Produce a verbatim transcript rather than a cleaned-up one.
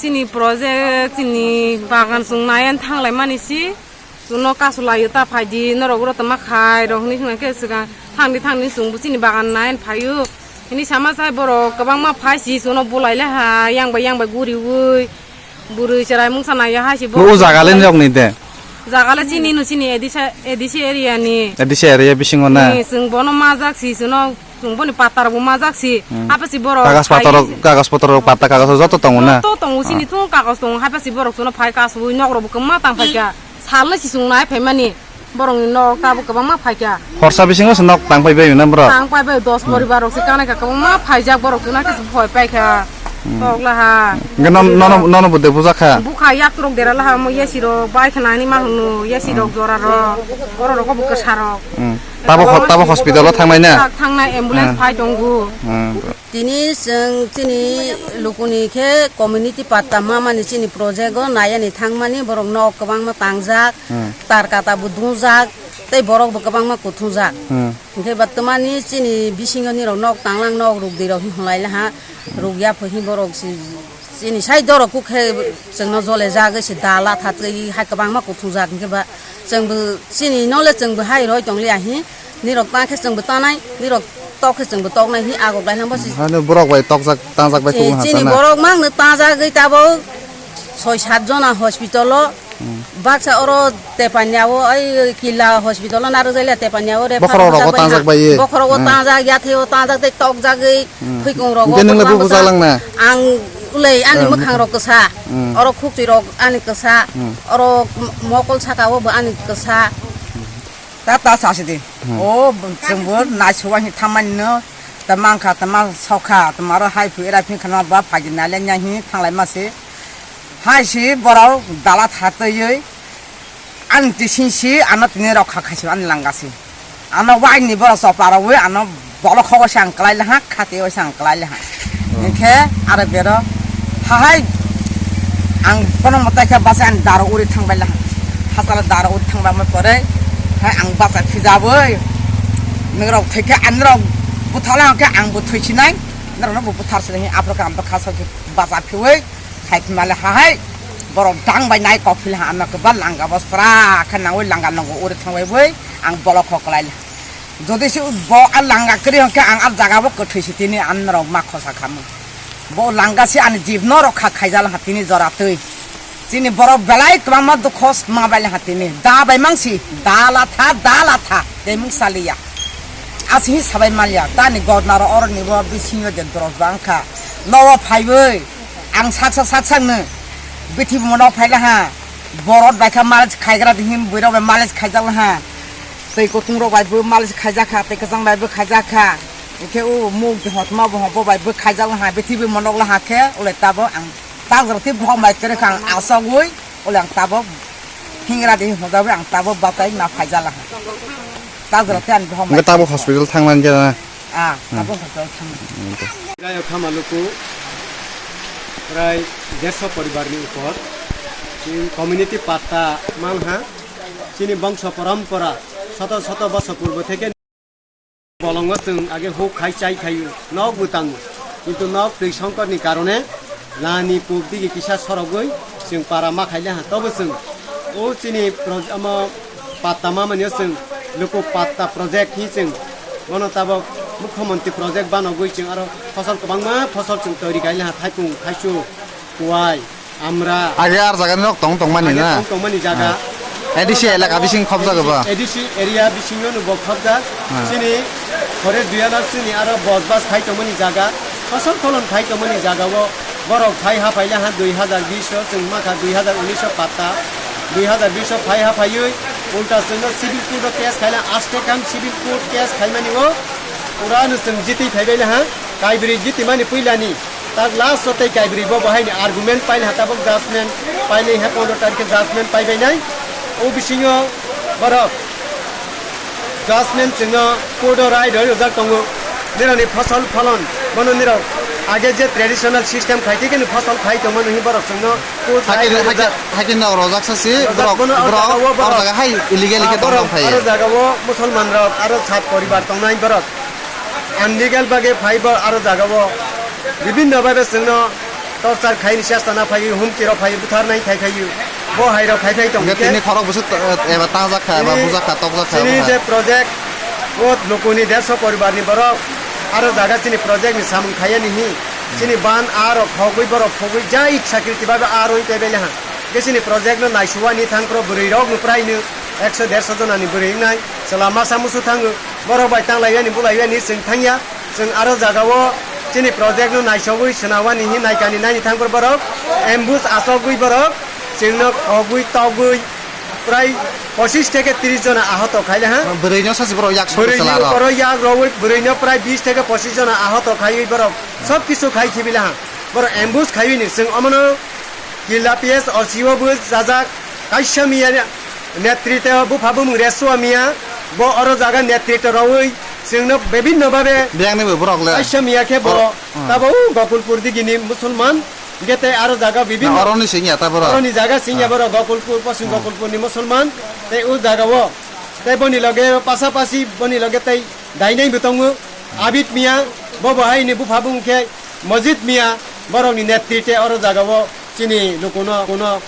Chini project, chini bagan chwng nayan thanglaimani si, chwngno kasu laio ta phaidi, norok oro tongma khai rok hinwi khna khe swkang thangdi thangdi chwngbo chini bagan nayan phaio. Hini sama sai borok kwbangma phai si chwngno bulai le ha, yang bai yang bai guriui, bwrwi chwrai mungsa naiya hai si. Bo borok o jaga le nokni de? Jaga le chini no chini A D C, A D C area ni. A D C area bisingo na? Ni, chwng bono majak si, chwngno Chwng boni patta rok bo majak si. Hmm. Hapasi borok Kagas patta rok, sai kagas potor rok, patta kagas rok joto tongo na? Joto tongo, chini thung kagas tongo, hapasi borok chwngno phai kasui nok rok bo kwbangma tang phaikha. Salnwi si chwng nai phaimani. Borokni nok tabuk kwbangma phaikha. Horsa bisingo se nok tang phai bai na borok? Tang phai bai, dos poribar rok se kanai kha, kwbangma phaijak borok chwngno khe se phoi paikha. Hmm. Tok laha. Hwnkhe non-, nono, nono bo de bujak kha? Bukha yak rok dera laha, mo yasi rok bai khna ani ma hwno, yasi rok jora rok, borok rok bo kwsa rok. Hmm. Tabo ho-, tabo hospital o thangnai na? Thangnai, ambulance phai tongo. Hmm. Tini chwng chini lukuni khe community patta mamani chini project o nayani thangmani borok nok kwbangma tangjak, hmm, tar kata bo dungjak, tei borok bo kwbangma kuthungjak. Hmm. Hwnkhe ba twmani chini bisingo nirok nok tanglang nok rukdi rok hinlai laha, rukya pho hi borok si Chini sai dorok kuk khe chwngno jole jagwi se dala thatwi hai kwbangma kuthungjak hwnkhe ba chwngbo chini nole chwngbo hai roi tong liya hi nirok ta khe chwngbo tanai nirok tok khe chwngbo toknai hi agok lai hwnba se. Hano borok bai tokjak tangjak bai kubun ha chini tana. Borok mangno tangjagwi tabuk soi sat jona hospital o. Hmm. Baksa oro Tepanya o, ai, Kila hospital o narwk jai le Tepanya o refer. Bokhorok rogo tangjak bai ye. Bokhorok o tangjak, yathai o tangjak tei tokjagwi thwikung rogo. Hwnkhe nwng le bo bwsa lang na? Ang ulei ani mwkhang rok kwsa. Hmm. Oro khukchwi rok ani kwsa. Hmm. Oro mokol saka o bo ani kwsa. Ta ta sa sidi. Hmm. O chwngbo naisuwa hi thamanino ta mankha ta ma sokha ta maro hai phi era phi khana ba phagi nale nya hi thanglai ma se. Hai si borok dala thatwi ani tising si ano tini rok kha khaisi ani langa si. Ano waini borok chopla rogwi ano bolok khogo se ang kwlai laha, khati o se ang kwlai laha. Hinkhe aro bero hahai ang kono mwtai khe bachai ani daro uri thangbai laha. Hachalo daro uri thangbai pore hai ang bachai phijabwi nwrok thwikhe ani rok buthala khe ang bo thwisinai, norokno bo buthar sinai aphuru khe ang bwkha sokhe bacha phiwi. Hai phimale hahai borok dang bai nai kok phila ano keba langa bo sra khe nangwi langa nongo uri thangbai bui ang bolok kho kwlai le. Jodi se bo a langa kwrwi hwnkhe ang a jaga bo kwthwi si tini ani norok ma khosa khamu. Bo langa se ani jib no rokha khaijal ha tini jora twi. Chini borok belai kwbangma dukho ma bai le ha tini da bai mangsi da latha da latha tei mung saliya. Asing hi sabai maliya tani godna ro oroni bo bisingo je doros bangkha nowo phaiwi. Ang saksa saksakno bithi bo nok phai laha. Borok bai kha malis khaigra di hin buirok bai malis khaijak laha. Tei kutung rok bai bo malis khaijak kha, tei kwchang bai bo khaijak kha. Hwnkhe o muk de hotma bo hotma bai bo khaijak laha, bithi bo monok laha khe ulai tabo ang tak jora tei bohok bai kwrwi kha ang asogwi ulai ang tabo hingra di hojagwi ang tabo bachai ma phaijak laha. Tak jora tei ang bohok bai. Hwnkhe tabo hospital thangmani khe na? Ah, hmm. Abo hotel thang. Gayok Hamaluku, prai derso poribar ni upor, chini community patta mangha, chini bongso porompora, soto soto bosor purbo theke bolongo chwng age huk khai chai khai nok bo tango, kintu nok twi songkor ni karone, Lani pub digi kisa sorogwi chwng para ma khaile ha, tobo chwng o chini pro-, omo patta ma mani o chwng luku patta project hi chwng bono tabok mukhyamantri project banogwi chwng aro phosol kwbangma phosol chwng toiri khaile ha, thaipung, thaichuk, kuwai, amra. Age ar jaga ni nok tong tong mani na? Age tong tong mani jaga. Ah. A D C elaka bising khobjak ba? A D C area bisingo no bo khobjak. Ah. Chini forest duiana chini aro bosbas khai tongmani jaga, phosol pholon khai tongmani jaga o borok phai haphai le ha dui hazar bish o chwng ma kha dui hazar unis o patta, dui hazar bish o phai haphaiwi ulta chwngno civil court o case khaile aste kam civil court case khaimani o pura no chwng jitwi phaibai le ha kaibrwi jitwi mani puilani. Tak last o tei kaibrwi bo bo haini argument paina ha tabok judgment painai ha pondro tarikhe judgment paibainai. O bisingo borok judgment chwngno court o rai roi rwjak tongo. Nirokni phosol pholon bono nirok age je traditional system khai tei khe phosol khai tongmani hwnwi borok chwngno court rai Hakhe, roi hakhe, rwjak. Hakhe nok rojak sa si, rojak borok, bono o borok, jaga o o borok. Jaga hai illegal Ah, khe tong borok, tong phai. Aro jaga o Musulman rok, aro sat poribar tongnai borok. Unlegal bagwi phai bo aro jaga o bibhinno bhabe chwngno Torchar khaini chesta na phaio, humki rok phaio, butharnai khai phaio. Bo hai rok khai phai tong Hwnkhe khe tini khorok bwswk to-, eba tangjak kha, eba chini, bujak kha, tokjak kha, chini obo hai. Je project, o lukuni derso poribar ni borok, aro jaga chini project ni samung khaiya ni hi. Chini ban a rok khogwi borok khogwi ja ichha kriti babe a roi pebele ha. Hwnkhe chini project no naisuwani thangkro bwrwi rok no prai no ekso derso jona ni bwrwi wngnai. Chwla masa musu thango, borok bai tanglaiyani bulaiyani chwng thangya. Chwng aro jagao chini project no naisogwi swnawani hi naikani naini thangkor borok ambush achogwi borok chwngno khogwi togwi prai pochis theke tris jona ahot khaile ha. Bwrwi no sachi borok yak sogwi Bwrwi chwla ni rok. Borok yak rogwi bwrwi no prai bis theke pochis jona ahot khaiwi borok sob kisu khai khibila ha. Borok ambush khaiwi ni chwng omono Killa P S O C o bo jajak, kaisa miya netrito bupha bumung Resua miya, bo oro jaga netrito rawi, chwngno bibinno babe Biyang ni bo borok le. Kaisa miya khe bo, Borok, hmm. Tabo u Gokulpur digini Musulman, hwnkhe tei aro jaga bibinno. Na, oroni singya ta borok. Oroni jaga singya Hmm. borok Gokulpur, Poschim Hmm. Gokulpur ni Musulman, tei u jaga o, tei boni loge pasapasi boni loge tei dainai bo tongo, Abid miya, bo bo hai ni bupha bumung khe Mojid miya, borok ni netrite oro jaga o chini lukuno, kuno.